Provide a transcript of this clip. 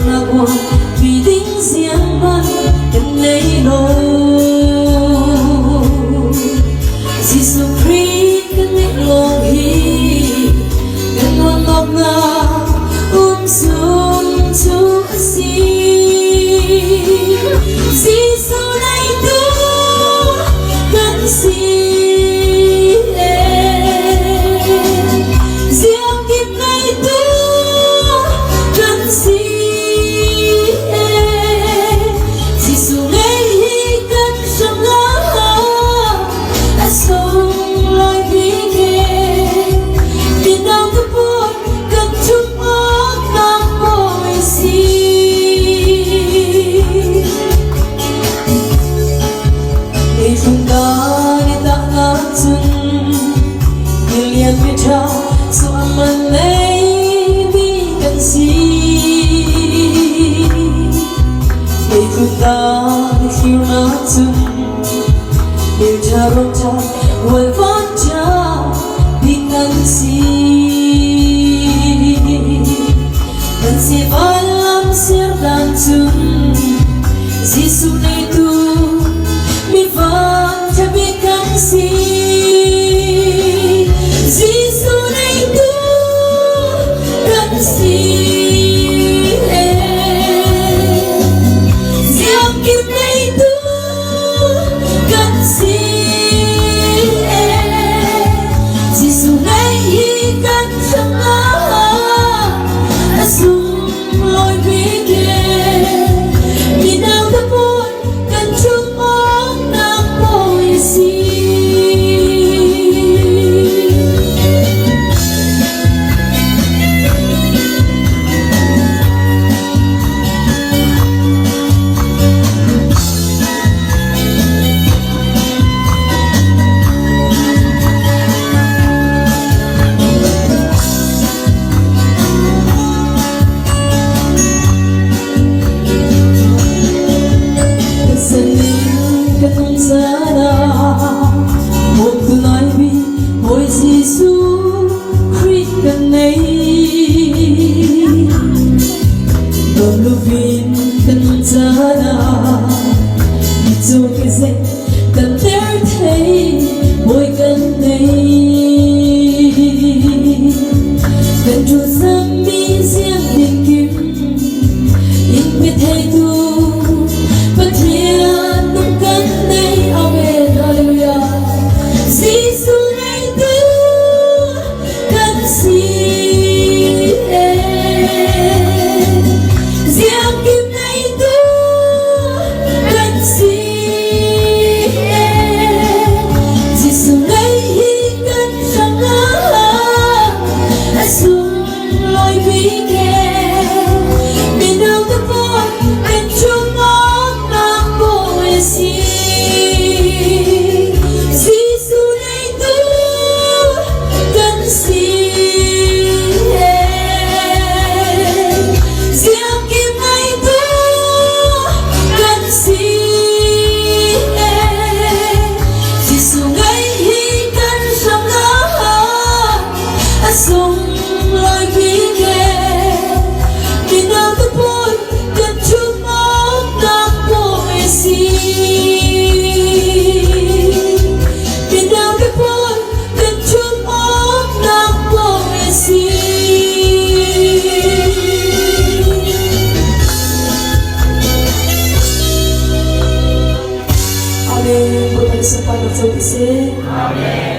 Sunnak pi ding siang man kan nei lo. Jesuh Khrih kan ngeih lawng hi kan nuamhnak um sung cu a si. Jesuh neitu kan si. Ziangkip neitu kan si. Jesuh ngei hi kan hrangah a sunglawi bik e. Mino ka pawl kan ṭhumh awknak bawi si. Leithlung kan i tahnak cun milian miṭha suahman leimi kan si. Leithlung kan i thlirnak cun milṭha rawlṭha rualvan ṭha bik kan si. Kan si lam serdan cun Jesuh neitu mi van ṭha kan si. Jesuh neitu kan si. Ziangkim neitu kan si. Jesuh nei hi kan hrangah a sunglawi bik e. Mino ka pawl kan chung awknak bawi a si. Ka nung sana Bawmtu lai mi Bawi Jesuh Khrih kan nei. Dawm luvin kan nun caan ah Mitcaw ke zei kan ter thei Bawi kan nei. Kan ṭul cangmi ziang tinkim in pe theitu Pathian nung kan nei. Amen. Hallelujah. Jesuh neitu kan si. Ziangkim neitu kan si. Jesuh ngei hi kan hrangah a sunglawi bik e. Mino ka pawl kan chungawknak bawi a si. Jesuh neitu kan si. Ziangkim neitu kan si. Jesuh ngei hi kan hrangah a sunglawi bik e. Mino ka pawl kan chungawknak bawi a si. Mino ka pawl kan chungawknak bawi a si. Amen. Bawipa nih sunparnak co ti seh. Amen.